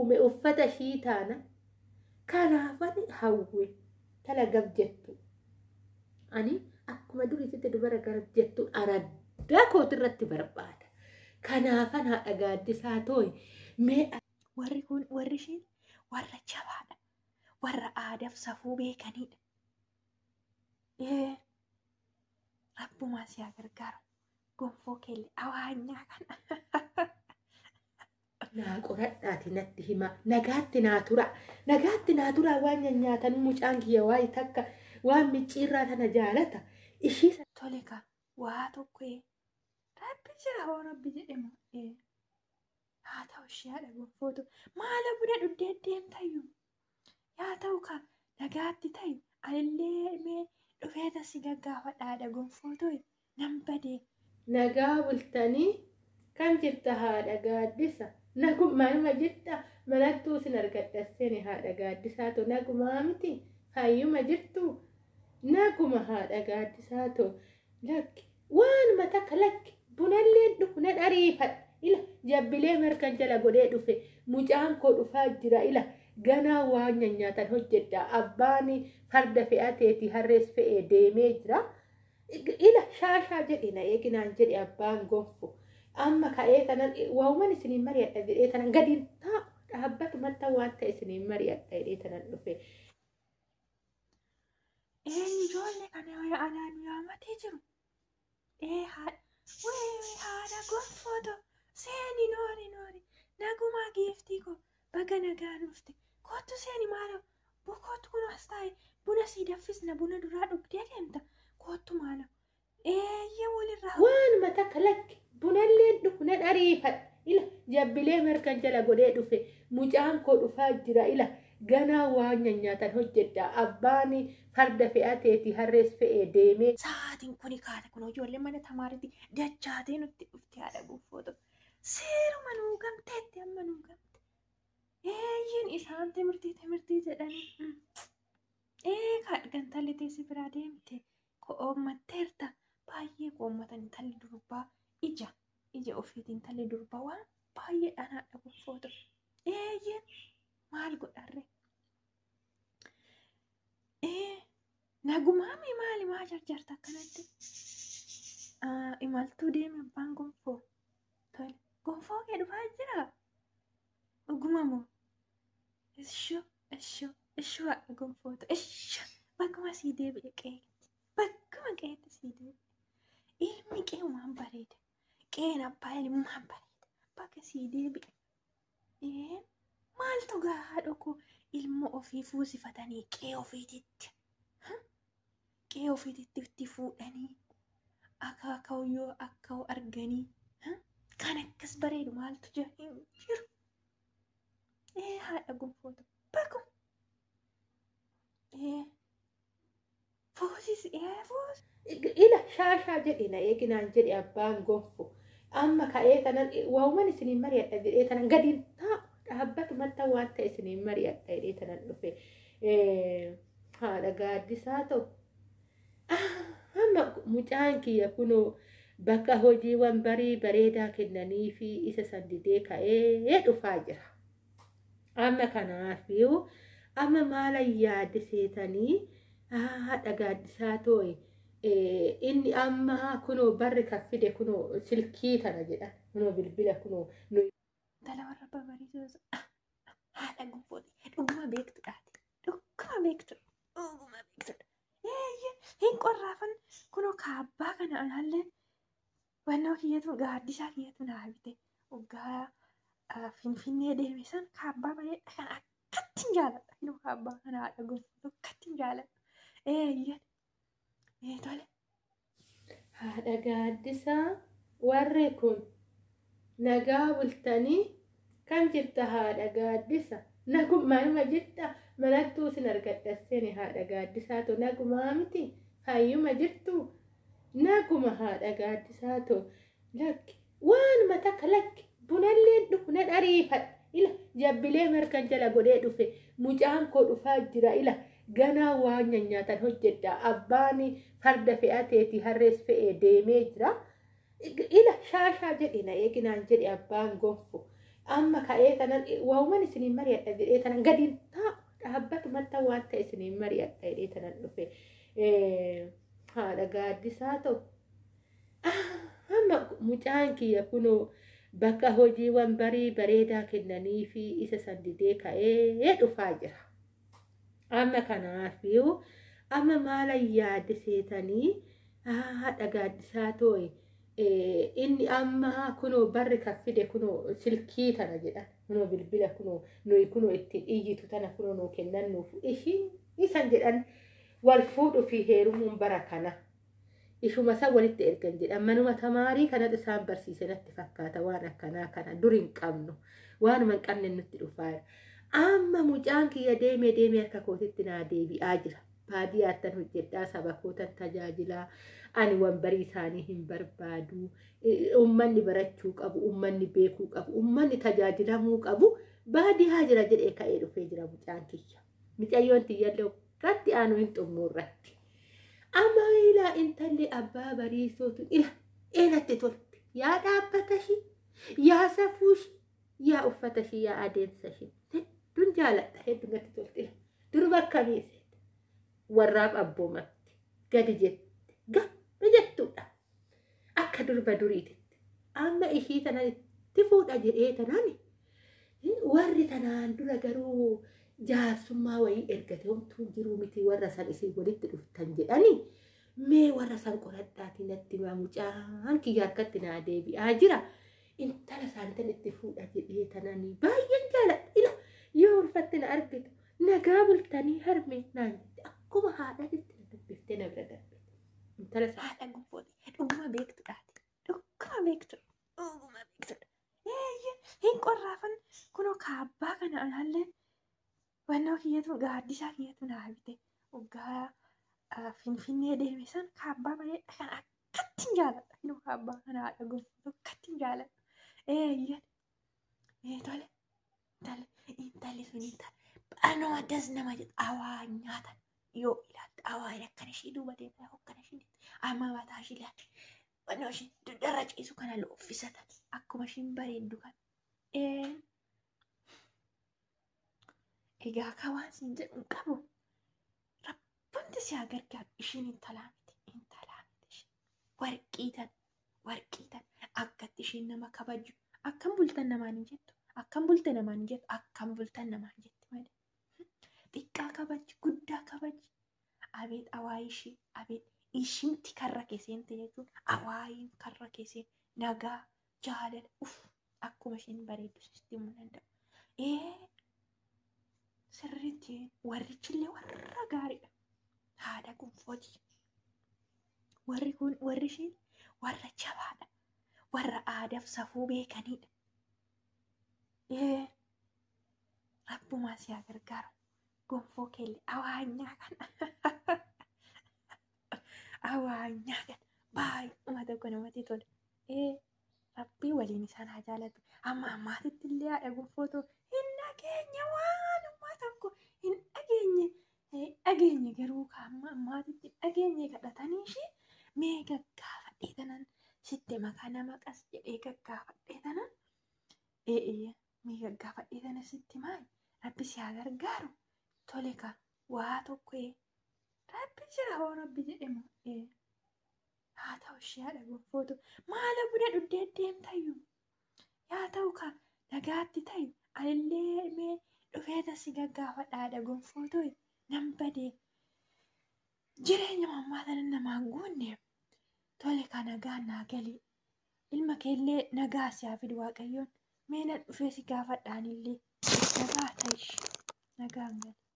uume uffata ishii taana. Kanaafan hawwe tala gab jettu. Ani akkuma duriititti dubara gab jettu araddaa kootirratti barbaada. Kanaafan haadha gaaddisaa tooyi mee. Warri kun warri ishiin warra jabaadha. Warra aadaaf safuu beekanidha. Ee rabbumaa si haa gargaaru. Gonfoo keellee awaanyaa kana. Naa qoradhaati natti hima. Nagaatti naa tura. Nagaatti naa tura waan nyaatan mucaan kiyya waa'ee takka waan micciirraa tana jaalata. Ishii Tole ka waa tokko rabbi jira hoo rabbi jedhemu. Haa ta'u ishee haadha gonfootu. Maala buna dhuddee deemtayyuu. Yaa ta'u ka nagaatti ta'i. Anillee mee dhufeeta si gaggaafadha haadha gonfootu. Nan badee. Nagaa bultanii kam jirta haadha gaaddisa? Nagumaa jirta? Manattuu sin argadha seeni haadha gaaddisaa too nagumaa miti? Fayyuma jirtu? Naguma haadha gaaddisaa too lakki waanuma takka lakki bunallee dhufu nan ariifadha. Ila jabbilee markan jala godhee dhufe mucaan koo dhufaa jira ila ganaa waan nyaatan hojjedha. Abbaan farda fe'ateeti harrees fe'ee deemee jira. Ila shaashaa jedhe na eeginaan jedhe abbaan gonfo. Amma ka'ee tanan waa'uman isiniin mari'adha jedhee tanan gadi taa'u dhaabbatumatti waan ta'e isiniin mari'adha jedhee tanan dhufe. Eenyu ijoollee kana alaa nu yaamatee jiru? Ee haadha wee haadha gonfooto seeni noori noori nagumaa giiftii koo baga nagaa dhufte kottu seeni maaloo kottu kun as taa'e buna sii danfisna buna duraa dhugdee deemta kottu maaloo eeyyee walirraa. Waanuma takka lakki bunallee dhufu nan ariifadha. Ila jabbilee markan jala godhee dhufe mucaan koo dhufaa jira ila ganaa waan nyaatan hojjedha. Abbaan farda fe'ateeti harrees fe'ee deemee. Sa'aatiin kuni kaate kun ijoollee mana tamaariitti dachaatee nutti dhufte haadha gonfootu. Seeruma nuu gamteetti amma nuu gamte. Eeyyeen isaan timirtii timirtii jedhanii. Ee gantalli teessi biraa deemte ko'oommatteerta baay'ee koommatan intalli durbaa ija ija ofiitiin intalli durbaa waan baay'eedhaan haadha gonfootu. Eeyyeen maal godharre? Ee nagumaami maali maa jarjarta akkanatti? Imaltuu deeme abbaan gonfoo. Tole gonfoo kee dhufaa jiraa? Dhuguma moo? Ishoo ishoo ishoo haadha gonfootu ishoo bakkuma sii deebi'e qe'eetti bakkuma qe'eetti sii deebi'e. Ilmi qe'umaan bareeda. Qe'een abbaa ilmaan bareeda. Bakka sii deebi'e. Ee maaltu gaa haadha koo ilma ofii fuusifatanii qe'ee ofiititti. Qe'ee ofiititti itti fuudhanii akaakayyoo akka arganii kan akkas bareedu maaltu jira hin jiru. Ee haadha gonfootu bakkuma. Ee fuusis ee fuusis. Ila shaashaa jedhe na eeginaan jedhe abbaan gonfo. Amma ka'ee tanan waa'uman isiniin mari'adha jedhee tanan gadi taa'u dhaabbatumatti waan ta'e isiniin mari'adha jedhee tanan dhufe. Haadha gaaddisaa ta'u. Amma mucaan kiyya kunoo bakka hojii wanbarii bareedaa kennanii fi isa san didee ka'ee dhufaa jira. Amma kanaafiyyuu amma maala yaadde seetanii haadha gaaddisaa tooyi. Inni amma kunoo barri kan fide kunoo silkii tana jedha kunoo bilbila kunoo. Intala warra babariisoo haadha gonfooti dhuguma beektudhaati dhuguma beektudha dhuguma beektudha. Eeyyee hin qorraafan kunoo kaabbaa kana alaallee wannoo kiyyatu gaaddisaa kiyyatu naa bite waggaa finfinnee deeme san kaabbaa bareeda kan akkatti hin jaaladha. Kunoo kaabbaa kana haadha gonfootu akkatti hin jaaladha. Eeyyee. Ee tole. Haadha gaaddisaa warri kun nagaa bultanii kam jirta haadha gaaddisa? Nagumaa jirta? Manattuu sin argadha seeni haadha gaaddisaa too nagumaa miti? Fayyuma jirtu? Naguma haadha gaaddisaa too lakki waanuma takka lakki bunallee dhufu nan ariifadha. Ila jabbilee markan jala godhee dhufe mucaan koo dhufaa jira ila ganaa waan nyaatan hojjedha. Abbaan farda fe'ateeti harrees fe'ee deemee jira. Ila shaashaa jedhe na eeginaan jedhe abbaan gonfo. Amma ka'ee tanan waawwan isiniin mari'adha jedhee tanan gadi taa'u dhaabbatumatti waan ta'e isiniin mari'adha jedhee tanan dhufe. Haadha gaaddisaa ta'u. Amma mucaan kiyya kunoo bakka hojii wanbarii bareedaa kennanii fi isa san didee ka'ee dhufaa jira. Amma kanaafiyyuu amma maala yaadde seetanii haadha gaaddisaa ta'e inni amma kunoo barri kan fide kunoo silkii tana jedhan kunoo bilbila kunoo nuyi kunoo ittiin iyyitu tana kunoo nuu kennan nuuf ishiin isan jedhan wal fuudhuu fi heerumuun bara kana. Ishuma san walitti ergan jedhan manuma tamaarii kanatu isaan barsiise natti fakkaata waan akkanaa kana dur hin qabnu waanuma hin qabne nutti dhufaa. Amma mucaan kiyya deemee deemee harka kootitti naa deebi'aa jira. Baadiyyaattan hojjedhaa saba kootan tajaajilaa ani wanbarii isaanii hin barbaadu. Uummanni barachuu qabu, uummanni beekuu qabu, uummanni tajaajilamuu qabu baadiyyaa jira jedhee ka'ee dhufee jira mucaan kiyya. Mucayyoon tiyyallee waggaatti aanu hin xumurratti. Amma ilaa intalli abbaa bariisootu ila eelatti tolti. Yaa dhaabbata ishii, yaa safuu ishii, yaa uffata ishii, yaa adeemsa ishii. Hedduun jaaladha, hedduun natti tolti. Durba akkamii seete? Warraaf abboomatti gadi jette gabba jettuudha. Akka durba duriititti. Amma ishii tana itti fuudha jedhee tanaan warri tanaan dura garuu jaarsummaa wayii ergate homtuun jiruu miti warra san isin walitti dhuftan jedhanii mee warra san qoradhaatii natti himaa mucaan kiyya harkatti naa deebi'aa jira. Intala isaanii itti fuudha jedhee tananii baay'een jaaladha. Ila yoo ulfatte na argitu nagaa bultanii harme naan jette akkuma haadhatitti na dubbiftee na bira darbite. Intala isaa Haadha gonfooti. Dhuguma beektudhaati. Dhuguma beektudha. Dhuguma beektudha. Eeyyee hin qorraafan kunoo kaabbaa kana alaallee wannoo kiyyatu gaaddisaa kiyyatu naa bite. Waggaa Finfinnee deeme san kaabbaa bareedaa kana akkatti hin jaaladha. Kunoo kaabbaa kana haadha gonfootu akkatti hin jaaladha. Eeyyee tole tole intalli sun intala anuma das nama jedhu awaa nyaatan yoo ilaalte awaan akkana ishee duuba deemte akkana ishee deemte amma mataa ishee ilaalte wannoo ishee dugdarra ciisu kana looffisatan akkuma ishiin bareeddu kana. Egaa akka waan siin jedhu hin qabu. Rabbumti si haa gargaaru ishiin intalaa miti intalaa miti ishiin warqii tan warqii tan akkatti ishiin nama kabaju akkam bultan namaan hin jettu akkam bulte namaan hin jettu akkam bultan namaan jetti malee. Xiqqaa kabaji guddaa kabaji abeet awaayii ishii abeet ishimti karra keesseente jechuun awaayiin karra keesseen nagaa jaalala uff akkuma isheen bareeddu sitti himuu danda'u. Sirriitti warrichillee warra gaariidha. Haadha gonfooti. Warri kun warri ishiin warra jabaadha. Warra aadaaf safuu beekanidha. Rabbumaa si haa gargaaru. Gonfoo keellee awaanyaa kana. Awaanyaa kana baay'uma tokko namatti tola. Rabbii waliin isaan haa jaalatu. Amma ammaatitti illee haadha gonfootoo hin dhageenye waanuma tokko hin dhageenye. Dhageenye garuu amma ammaatitti dhageenye kadhatanii ishee mee gaggaafadhee tanan sitti maqaa nama qas jedhee gaggaafadhee tanan mee gaggaafadhee tanan sitti maali rabbi si haa gargaaru tole ka waa tokko rabbi jira hoo rabbi jedhemu haa ta'u ishee haadha gonfootu maala buna dhuddee deemtayyuu yaa ta'u ka nagaatti ta'i anillee mee dhufee tasi gaggaafadha haadha gonfootoo nan badee jireenya mammaa tana namaan guunne tole ka nagaa naa galii ilma keellee nagaa si haa fidu waaqayyoon mee nan dhufee si gaafadha anillee nagaa ta'ish nagaan gali.